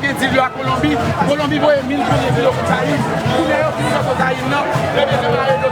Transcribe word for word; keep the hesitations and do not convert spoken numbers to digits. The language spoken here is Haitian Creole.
Gen dil yo a Kolonbi. Kolonbi voye mil konbyen kilo kokayin. Kounye a yo fin fè kokayin nan. Yo bezwen mare do